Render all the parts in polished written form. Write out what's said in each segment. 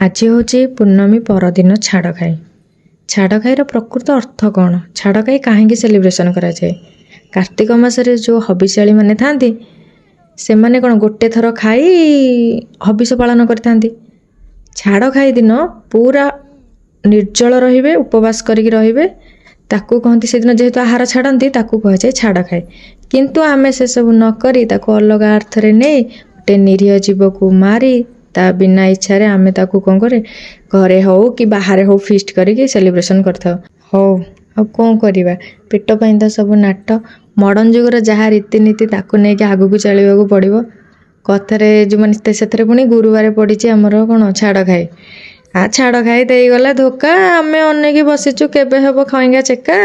ଆଜି ହେଉଛି ପୂର୍ଣ୍ଣମୀ ପରଦିନ ଛାଡ଼ଖାଇ। ଛାଡ଼ଖାଇର ପ୍ରକୃତ ଅର୍ଥ କ'ଣ? ଛାଡ଼ଖାଇ କାହିଁକି ସେଲିବ୍ରେସନ୍ କରାଯାଏ? କାର୍ତ୍ତିକ ମାସରେ ଯେଉଁ ହବିଷ୍ୟାଳି ମାନେ ଥାଆନ୍ତି, ସେମାନେ କ'ଣ ଗୋଟେ ଥର ଖାଇ ହବିଷ ପାଳନ କରିଥାନ୍ତି। ଛାଡ଼ଖାଇ ଦିନ ପୁରା ନିର୍ଜଳ ରହିବେ, ଉପବାସ କରିକି ରହିବେ। ତାକୁ କହନ୍ତି, ସେଦିନ ଯେହେତୁ ଆହାର ଛାଡ଼ନ୍ତି, ତାକୁ କୁହାଯାଏ ଛାଡ଼ଖାଇ। କିନ୍ତୁ ଆମେ ସେସବୁ ନ କରି ତାକୁ ଅଲଗା ଅର୍ଥରେ ନେଇ ଗୋଟେ ନିରୀହ ଜୀବକୁ ମାରି ତା ବିନା ଇଚ୍ଛାରେ ଆମେ ତାକୁ କ'ଣ କରେ, ଘରେ ହଉ କି ବାହାରେ ହଉ, ଫିଷ୍ଟ କରିକି ସେଲିବ୍ରେସନ୍ କରିଥାଉ। ହଉ, ଆଉ କ'ଣ କରିବା? ପେଟ ପାଇଁ ତ ସବୁ ନାଟ। ମଡ଼ର୍ଣ୍ଣ ଯୁଗର ଯାହା ରୀତିନୀତି, ତାକୁ ନେଇକି ଆଗକୁ ଚାଲିବାକୁ ପଡ଼ିବ। କଥାରେ ଯେଉଁମାନେ, ସେଥିରେ ପୁଣି ଗୁରୁବାର ପଡ଼ିଛି ଆମର କ'ଣ ଛାଡ଼ଖାଇ। ଆ ଛାଡ଼ଖାଇ ଦେଇଗଲା ଧୋକା, ଆମେ ଅନେଇକି ବସିଛୁ କେବେ ହେବ ଖଇଙ୍ଗା ଚେକା।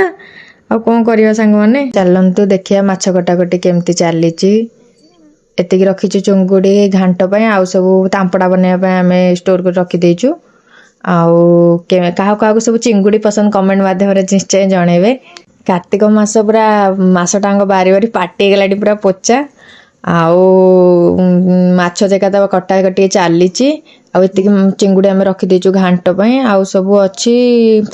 ଆଉ କ'ଣ କରିବା ସାଙ୍ଗମାନେ? ଚାଲନ୍ତୁ ଦେଖିବା ମାଛ କଟାକଟି କେମିତି ଚାଲିଛି। ଏତିକି ରଖିଛୁ ଚୁଙ୍ଗୁଡ଼ି ଘାଣ୍ଟ ପାଇଁ, ଆଉ ସବୁ ତାମ୍ପଡ଼ା ବନେଇବା ପାଇଁ ଆମେ ଷ୍ଟୋର୍ କରି ରଖିଦେଇଛୁ। ଆଉ କାହାକୁ କାହାକୁ ସବୁ ଚିଙ୍ଗୁଡ଼ି ପସନ୍ଦ, କମେଣ୍ଟ ମାଧ୍ୟମରେ ନିଶ୍ଚୟ ଜଣେଇବେ। କାର୍ତ୍ତିକ ମାସ ପୁରା ମାସଟାଙ୍କ ବାରି ବାରି ପାଟି ହେଇଗଲାଣି ପୁରା ପୋଚା। ଆଉ ମାଛ ଚେକା ତ କଟାକଟି ଚାଲିଛି। ଆଉ ଏତିକି ଚିଙ୍ଗୁଡ଼ି ଆମେ ରଖିଦେଇଛୁ ଘାଣ୍ଟ ପାଇଁ, ଆଉ ସବୁ ଅଛି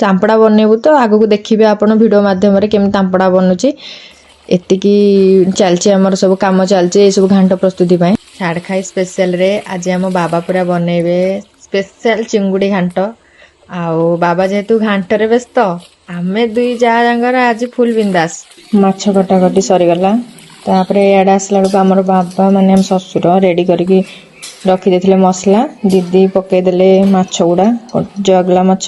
ତାମ୍ପଡ଼ା ବନେଇବୁ। ତ ଆଗକୁ ଦେଖିବେ ଆପଣ ଭିଡ଼ିଓ ମାଧ୍ୟମରେ କେମିତି ତାମ୍ପଡ଼ା ବନୁଛି। ଏତିକି ଚାଲିଛି ଆମର, ସବୁ କାମ ଚାଲିଛି ଏସବୁ ଘାଣ୍ଟ ପ୍ରସ୍ତୁତି ପାଇଁ। ଛାଡ଼ଖାଇ ସ୍ପେଶାଲରେ ଆଜି ଆମ ବାବା ପୁରା ବନେଇବେ ସ୍ପେଶାଲ ଚିଙ୍ଗୁଡ଼ି ଘାଣ୍ଟ। ଆଉ ବାବା ଯେହେତୁ ଘାଣ୍ଟରେ ବ୍ୟସ୍ତ, ଆମେ ଦୁଇ ଯା ଯାଙ୍କର ଆଜି ଫୁଲ୍ ବିନ୍ଦାସ। ମାଛ କଟାକଟି ସରିଗଲା। ତାପରେ ଇଆଡ଼େ ଆସିଲା ବେଳକୁ ଆମର ବାବା, ମାନେ ଆମ ଶ୍ୱଶୁର, ରେଡ଼ି କରିକି ରଖିଦେଇଥିଲେ ମସଲା। ଦିଦି ପକେଇଦେଲେ ମାଛ ଗୁଡ଼ା, ଜଗଲା ମାଛ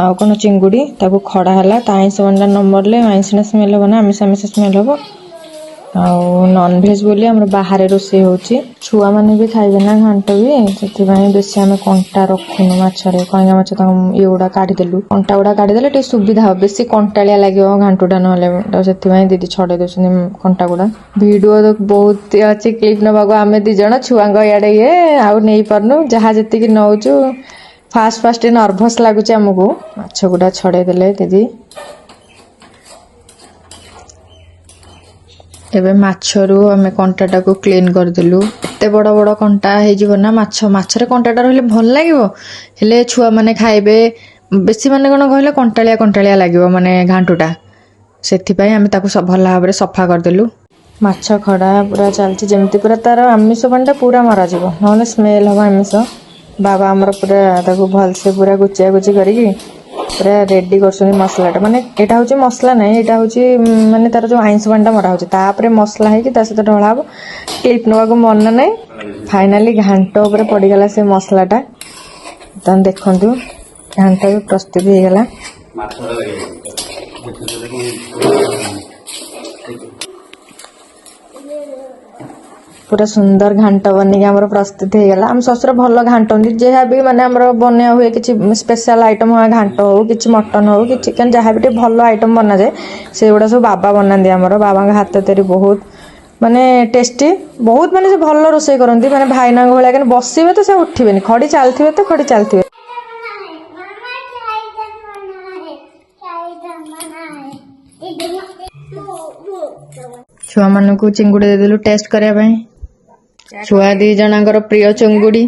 ଆଉ କ'ଣ ଚିଙ୍ଗୁଡ଼ି। ତାକୁ ଖଡ଼ା ହେଲା। ତା ଆଇଁଷ ପାଣିଟା ନ ମରିଲେ ଆଇଁଷିନା ସ୍ମେଲ୍ ହେବ ନା, ଆମିଷ ଆମିଷ ସ୍ମେଲ୍ ହେବ। ଆଉ ନନଭେଜ୍ ବୋଲି ଆମର ବାହାରେ ରୋଷେଇ ହେଉଛି। ଛୁଆମାନେ ବି ଖାଇବେ ନା ଘାଣ୍ଟ ବି, ସେଥିପାଇଁ ବେଶୀ ଆମେ କଣ୍ଟା ରଖୁନୁ ମାଛରେ। କଇଁଆ ମାଛ ତାଙ୍କ ଇଏ ଗୁଡ଼ା କାଢ଼ିଦେଲୁ। କଣ୍ଟା ଗୁଡ଼ା କାଢ଼ିଦେଲେ ଟିକେ ସୁବିଧା ହେବ, ବେଶୀ କଣ୍ଟାଳିଆ ଲାଗିବ ଘାଣ୍ଟଟା ନହେଲେ। ତ ସେଥିପାଇଁ ଦିଦି ଛଡ଼େଇ ଦେଉଛନ୍ତି କଣ୍ଟା ଗୁଡ଼ା। ଭିଡ଼ିଓ ତ ବହୁତ ଅଛି କ୍ଲିପ୍ ନେବାକୁ, ଆମେ ଦି ଜଣ ଛୁଆଙ୍କ ଇଆଡ଼େ ଇଏ ଆଉ ନେଇପାରୁନୁ। ଯାହା ଯେତିକି ନଉଛୁ, ଫାଷ୍ଟ ଫାଷ୍ଟ ଟିକେ ନର୍ଭସ୍ ଲାଗୁଛି ଆମକୁ। ମାଛ ଗୁଡ଼ା ଛଡ଼େଇ ଦେଲେ ଦିଦି। ଏବେ ମାଛରୁ ଆମେ କଣ୍ଟାଟାକୁ କ୍ଲିନ୍ କରିଦେଲୁ। ଏତେ ବଡ଼ ବଡ଼ କଣ୍ଟା ହେଇଯିବ ନା ମାଛ, ମାଛରେ କଣ୍ଟାଟା ରହିଲେ ଭଲ ଲାଗିବ, ହେଲେ ଛୁଆମାନେ ଖାଇବେ ବେଶୀ, ମାନେ କ'ଣ କହିଲେ, କଣ୍ଟାଳିଆ କଣ୍ଟାଳିଆ ଲାଗିବ ମାନେ ଘାଣ୍ଟୁଟା। ସେଥିପାଇଁ ଆମେ ତାକୁ ଭଲ ଭାବରେ ସଫା କରିଦେଲୁ। ମାଛ ଖଡ଼ା ପୁରା ଚାଲିଛି, ଯେମିତି ପୁରା ତାର ଆମିଷ ପାଣିଟା ପୁରା ମରାଯିବ, ନହେଲେ ସ୍ମେଲ୍ ହବ ଆମିଷ। ବାବା ଆମର ପୁରା ତାକୁ ଭଲସେ ପୁରା ଗୁଚିଆ ଗୁଚି କରିକି ପୁରା ରେଡି କରୁଛନ୍ତି ମସଲାଟା। ମାନେ ଏଇଟା ହେଉଛି ମସଲା ନାହିଁ, ଏଇଟା ହେଉଛି ମାନେ ତାର ଯେଉଁ ଆଇଁଷ ପାଣିଟା ମରା ହେଉଛି, ତାପରେ ମସଲା ହେଇକି ତା ସହିତ ଢଳା ହବ। କ୍ଲିପ୍ ନେବାକୁ ମନ ନାହିଁ। ଫାଇନାଲି ଘାଣ୍ଟ ଉପରେ ପଡ଼ିଗଲା ସେ ମସଲାଟା। ତାହେଲେ ଦେଖନ୍ତୁ, ଘାଣ୍ଟ ବି ପ୍ରସ୍ତୁତି ହେଇଗଲା। ମାଛଟା ଦେଖୁଛୁ। ପୁରା ସୁନ୍ଦର ଘାଣ୍ଟ ବନିକି ଆମର ପ୍ରସ୍ତୁତ ହେଇଗଲା। ଆମ ଶ୍ୱଶୁର ଭଲ ଘାଣ୍ଟନ୍ତି। ଯାହା ବି ମାନେ ଆମର ବନିଆ ହୁଏ, କିଛି ସ୍ପେଶାଲ ଆଇଟମ୍ ହୁଏ, ଘାଣ୍ଟ ହଉ, କିଛି ମଟନ୍ ହଉ, କି ଚିକେନ୍, ଯାହା ବି ଟିକେ ଭଲ ଆଇଟମ୍ ବନାଯାଏ, ସେଗୁଡ଼ା ସବୁ ବାବା ବନାନ୍ତି ଆମର। ବାବାଙ୍କ ହାତ ତିଆରି ବହୁତ ମାନେ ଟେଷ୍ଟି, ବହୁତ ମାନେ ସେ ଭଲ ରୋଷେଇ କରନ୍ତି, ମାନେ ଭାଇନାଙ୍କ ଭଳିଆ। କିନ୍ତୁ ବସିବେ ତ ସେ ଉଠିବେନି, ଖଡ଼ି ଚାଲିଥିବେ ତ ଖଡ଼ି ଚାଲିଥିବେ। मामा, क्या आइटम बना है? क्या आइटम बना है? वो ଛୁଆମାନଙ୍କୁ ଚିଙ୍ଗୁଡ଼ି ଦେଇଦେଲୁ ଟେଷ୍ଟ କରିବା ପାଇଁ। ଛୁଆ ଦି ଜଣଙ୍କର ପ୍ରିୟ ଚିଙ୍ଗୁଡ଼ି।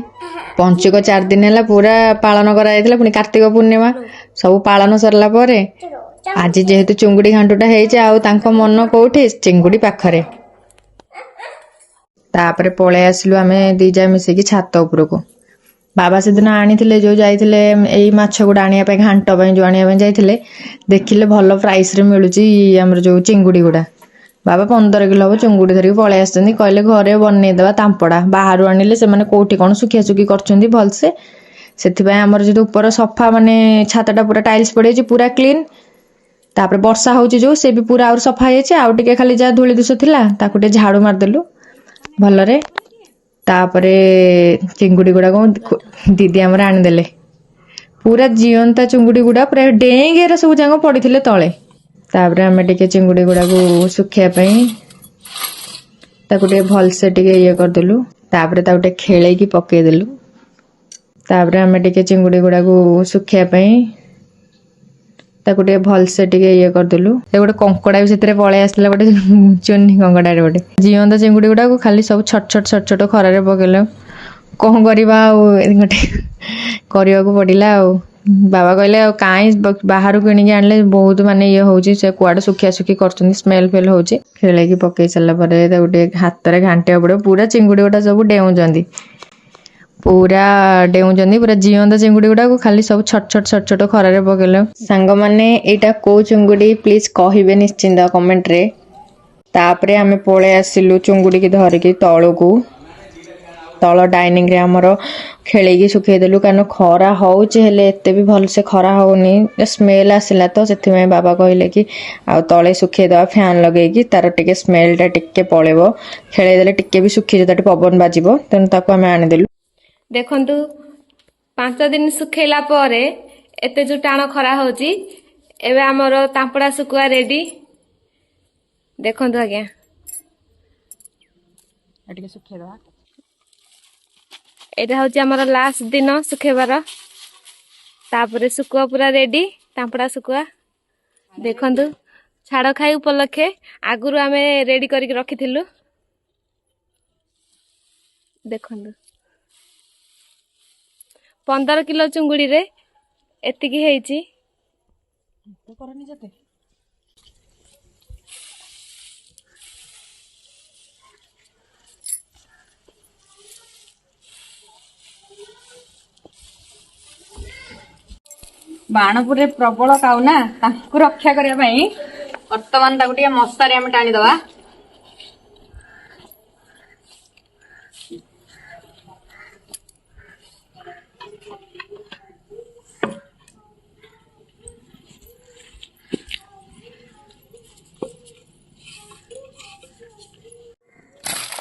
ପଞ୍ଚୁକ 4 ଦିନ ହେଲା ପୁରା ପାଳନ କରାଯାଇଥିଲା, ପୁଣି କାର୍ତ୍ତିକ ପୂର୍ଣ୍ଣିମା ସବୁ ପାଳନ ସରିଲା ପରେ ଆଜି ଯେହେତୁ ଚୁଙ୍ଗୁଡ଼ି ଘାଣ୍ଟଟା ହେଇଛି, ଆଉ ତାଙ୍କ ମନ କୋଉଠି? ଚିଙ୍ଗୁଡ଼ି ପାଖରେ। ତାପରେ ପଳେଇ ଆସିଲୁ ଆମେ ଦି ଯା ମିଶିକି ଛାତ ଉପରକୁ। ବାବା ସେଦିନ ଆଣିଥିଲେ, ଯୋଉ ଯାଇଥିଲେ ଏଇ ମାଛ ଗୁଡ଼ା ଆଣିବା ପାଇଁ, ଘାଣ୍ଟ ପାଇଁ ଯୋଉ ଆଣିବା ପାଇଁ ଯାଇଥିଲେ, ଦେଖିଲେ ଭଲ ପ୍ରାଇସରେ ମିଳୁଛି ଆମର ଯୋଉ ଚିଙ୍ଗୁଡ଼ି ଗୁଡ଼ା। ବାବା 15 କିଲୋ ହବ ଚୁଙ୍ଗୁଡ଼ି ଧରିକି ପଳେଇ ଆସିଛନ୍ତି। କହିଲେ ଘରେ ବନେଇଦେବା ତାମ୍ପଡ଼ା, ବାହାରୁ ଆଣିଲେ ସେମାନେ କୋଉଠି କ'ଣ ଶୁଖିଆ ଶୁଖି କରୁଛନ୍ତି ଭଲସେ। ସେଥିପାଇଁ ଆମର ଯେହେତୁ ଉପର ସଫା, ମାନେ ଛାତଟା ପୁରା ଟାଇଲ୍ସ ପଡ଼ିଯାଇଛି, ପୁରା କ୍ଲିନ୍। ତାପରେ ବର୍ଷା ହଉଛି ଯୋଉ, ସେ ବି ପୁରା ଆହୁରି ସଫା ହେଇଯାଇଛି। ଆଉ ଟିକେ ଖାଲି ଯାହା ଧୂଳି ଦୋଷ ଥିଲା, ତାକୁ ଟିକେ ଝାଡୁ ମାରିଦେଲୁ ଭଲରେ। ତାପରେ ଚିଙ୍ଗୁଡ଼ି ଗୁଡ଼ାକ ଦିଦି ଆମର ଆଣିଦେଲେ। ପୁରା ଜିଅନ୍ତା ଚୁଙ୍ଗୁଡ଼ି ଗୁଡ଼ା ପୁରା ଡେଇଁକି ଏରା ସବୁ ଯାକ ପଡ଼ିଥିଲେ ତଳେ। ତାପରେ ଆମେ ଟିକେ ଚିଙ୍ଗୁଡ଼ି ଗୁଡ଼ାକୁ ଶୁଖିବା ପାଇଁ ତାକୁ ଟିକେ ଭଲସେ ଟିକେ ଇଏ କରିଦେଲୁ। ତାପରେ ତାକୁ ଟିକେ ଖେଳେଇକି ପକେଇଦେଲୁ। ତାପରେ ଆମେ ଟିକେ ଚିଙ୍ଗୁଡ଼ି ଗୁଡ଼ାକୁ ଶୁଖିବା ପାଇଁ ତାକୁ ଟିକେ ଭଲସେ ଟିକେ ଇଏ କରିଦେଲୁ। ସେ ଗୋଟେ କଙ୍କଡ଼ା ବି ସେଥିରେ ପଳେଇ ଆସିଥିଲା, ଗୋଟେ ଚୁନି କଙ୍କଡ଼ାରେ ଗୋଟେ। ଜିଅନ୍ତା ଚିଙ୍ଗୁଡ଼ି ଗୁଡ଼ାକୁ ଖାଲି ସବୁ ଛୋଟ ଛୋଟ ଛୋଟ ଛୋଟ ଖରାରେ ପକେଇଲେ। କ'ଣ କରିବା ଆଉ, ଗୋଟେ କରିବାକୁ ପଡ଼ିଲା। ଆଉ ବାବା କହିଲେ ଆଉ କାହିଁ ବାହାରୁ କିଣିକି ଆଣିଲେ ବହୁତ ମାନେ ଇଏ ହେଉଛି, ସେ କୁଆଡ଼େ ଶୁଖିଆ ଶୁଖି କରୁଛନ୍ତି, ସ୍ମେଲ୍ ଫେଲ୍ ହେଉଛି। ଖେଳେଇକି ପକେଇ ସାରିଲା ପରେ ତାକୁ ଟିକେ ହାତରେ ଘାଣ୍ଟିବାକୁ ପଡ଼ିବ। ପୁରା ଚିଙ୍ଗୁଡ଼ି ଗୁଡ଼ା ସବୁ ଡେଉଁଛନ୍ତି, ପୁରା ଡେଉଁଛନ୍ତି, ପୁରା ଜିଅନ୍ତା ଚିଙ୍ଗୁଡ଼ି ଗୁଡ଼ାକୁ ଖାଲି ସବୁ ଛୋଟ ଛୋଟ ଛୋଟ ଛୋଟ ଖରାରେ ପକେଇଲେ। ସାଙ୍ଗମାନେ, ଏଇଟା କୋଉ ଚିଙ୍ଗୁଡ଼ି ପ୍ଲିଜ୍ କହିବେ ନିଶ୍ଚିନ୍ତ କମେଣ୍ଟରେ। ତାପରେ ଆମେ ପଳେଇ ଆସିଲୁ ଚୁଙ୍ଗୁଡ଼ିକି ଧରିକି ତଳକୁ, ତଳ ଡାଇନିଂରେ ଆମର ଖେଳେଇକି ଶୁଖେଇଦେଲୁ। କାରଣ ଖରା ହେଉଛି, ହେଲେ ଏତେ ବି ଭଲସେ ଖରା ହେଉନି, ସ୍ମେଲ୍ ଆସିଲା ତ ସେଥିପାଇଁ ବାବା କହିଲେ କି ଆଉ ତଳେ ଶୁଖେଇଦେବା ଫ୍ୟାନ୍ ଲଗେଇକି, ତାର ଟିକେ ସ୍ମେଲ୍ଟା ଟିକେ ପଳେଇବ। ଖେଳେଇ ଦେଲେ ଟିକେ ବି ଶୁଖିଯିବ, ତାଠି ପବନ ବାଜିବ। ତେଣୁ ତାକୁ ଆମେ ଆଣିଦେଲୁ। ଦେଖନ୍ତୁ, 5 ଦିନ ଶୁଖେଇଲା ପରେ ଏତେ ଯୋଉ ଟାଣ ଖରା ହଉଛି, ଏବେ ଆମର ତାମ୍ପଡା ଶୁଖୁଆ ରେଡି। ଦେଖନ୍ତୁ ଆଜ୍ଞା। ଟିକେ ଶୁଖେଇଦେବା। ଏଇଟା ହଉଛି ଆମର ଲାଷ୍ଟ ଦିନ ଶୁଖେଇବାର। ତାପରେ ଶୁଖୁଆ ପୁରା ରେଡି, ତାମ୍ପଡା ଶୁଖୁଆ। ଦେଖନ୍ତୁ, ଛାଡ଼ ଖାଇ ଉପଲକ୍ଷେ ଆଗରୁ ଆମେ ରେଡି କରିକି ରଖିଥିଲୁ। ଦେଖନ୍ତୁ, 15 କିଲୋ ଚୁଙ୍ଗୁଡ଼ିରେ ଏତିକି ହେଇଛି। କରନି ଯେତେ। ବାଣପୁରରେ ପ୍ରବଳ କାଉ ନା, ତାଙ୍କୁ ରକ୍ଷା କରିବା ପାଇଁ ବର୍ତ୍ତମାନ ତାକୁ ଟିକେ ମଶାରେ ଆମେ ଟାଣିଦବା।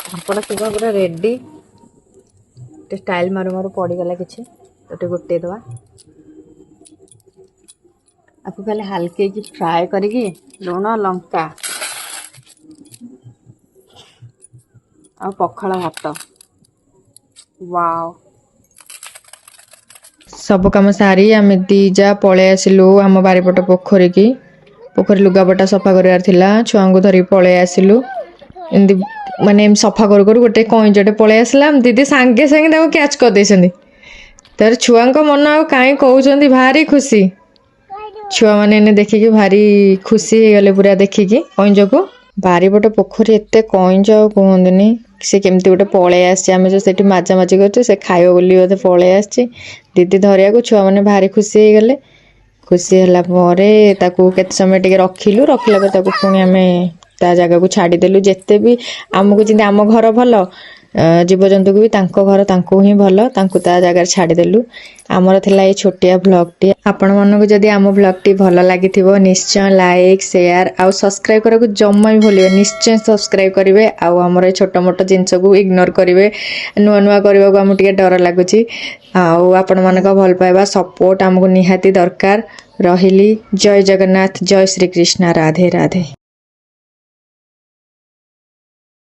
ପାମ୍ପଡ଼ ଶୁଖୁଆ ପୁରା ରେଡି। ଟିକେ ଷ୍ଟାଇଲ୍ ମାରୁ ମାରୁ ପଡ଼ିଗଲା କିଛି ତ, ଟିକେ ଗୋଟେଇ ଦେବା। ଆକୁ ଖାଲି ହାଲକେଇକି ଫ୍ରାଏ କରିକି ଲୁଣ ଲଙ୍କା ଆଉ ପଖାଳ ଭାତ, ୱାଓ। ସବୁ କାମ ସାରି ଆମେ ଦି ଯା ପଳେଇ ଆସିଲୁ ଆମ ବାରିପଟ ପୋଖରୀକି। ପୋଖରୀ ଲୁଗାପଟା ସଫା କରିବାର ଥିଲା, ଛୁଆଙ୍କୁ ଧରିକି ପଳେଇ ଆସିଲୁ। ଏମିତି ମାନେ ଏମିତି ସଫା କରୁ କରୁ ଗୋଟେ କଇଁଚଟେ ପଳେଇ ଆସିଲା। ଆମ ଦିଦି ସାଙ୍ଗେ ସାଙ୍ଗେ ତାକୁ କ୍ୟାଚ୍ କରିଦେଇଛନ୍ତି। ତାର ଛୁଆଙ୍କ ମନ ଆଉ କାହିଁ କହୁଛନ୍ତି, ଭାରି ଖୁସି। ଛୁଆମାନେ ଏନେ ଦେଖିକି ଭାରି ଖୁସି ହେଇଗଲେ ପୁରା ଦେଖିକି କଇଁଚକୁ। ବାରିପଟ ପୋଖରୀ ଏତେ କଇଁଚ ଆଉ କୁହନ୍ତୁନି। ସେ କେମିତି ଗୋଟେ ପଳେଇ ଆସିଛି। ଆମେ ଯୋଉ ସେଠି ମାଜାମାଜି କରୁଛୁ, ସେ ଖାଇବ ବୋଲି ବୋଧେ ପଳେଇ ଆସିଛି। ଦିଦି ଧରିବାକୁ ଛୁଆମାନେ ଭାରି ଖୁସି ହେଇଗଲେ। ଖୁସି ହେଲା ପରେ ତାକୁ କେତେ ସମୟ ଟିକେ ରଖିଲୁ। ରଖିଲା ପରେ ତାକୁ ପୁଣି ଆମେ ତା ଜାଗାକୁ ଛାଡ଼ିଦେଲୁ। ଯେତେ ବି ଆମକୁ ଯେମିତି ଆମ ଘର ଭଲ, ଜୀବଜନ୍ତୁକୁ ବି ତାଙ୍କ ଘର ତାଙ୍କୁ ହିଁ ଭଲ। ତାଙ୍କୁ ତା ଜାଗାରେ ଛାଡ଼ିଦେଲୁ। ଆମର ଥିଲା ଏଇ ଛୋଟିଆ ଭ୍ଲଗ୍ଟି। ଆପଣମାନଙ୍କୁ ଯଦି ଆମ ଭ୍ଲଗ୍ଟି ଭଲ ଲାଗିଥିବ, ନିଶ୍ଚୟ ଲାଇକ୍, ସେୟାର ଆଉ ସବସ୍କ୍ରାଇବ୍ କରିବାକୁ ଜମା ବି ଭୁଲିବେ। ନିଶ୍ଚୟ ସବସ୍କ୍ରାଇବ୍ କରିବେ ଆଉ ଆମର ଏଇ ଛୋଟ ମୋଟ ଜିନିଷକୁ ଇଗ୍ନୋର କରିବେ। ନୂଆ ନୂଆ କରିବାକୁ ଆମକୁ ଟିକେ ଡର ଲାଗୁଛି। ଆଉ ଆପଣମାନଙ୍କ ଭଲ ପାଇବା, ସପୋର୍ଟ ଆମକୁ ନିହାତି ଦରକାର। ରହିଲି, ଜୟ ଜଗନ୍ନାଥ, ଜୟ ଶ୍ରୀକୃଷ୍ଣ, ରାଧେ ରାଧେ।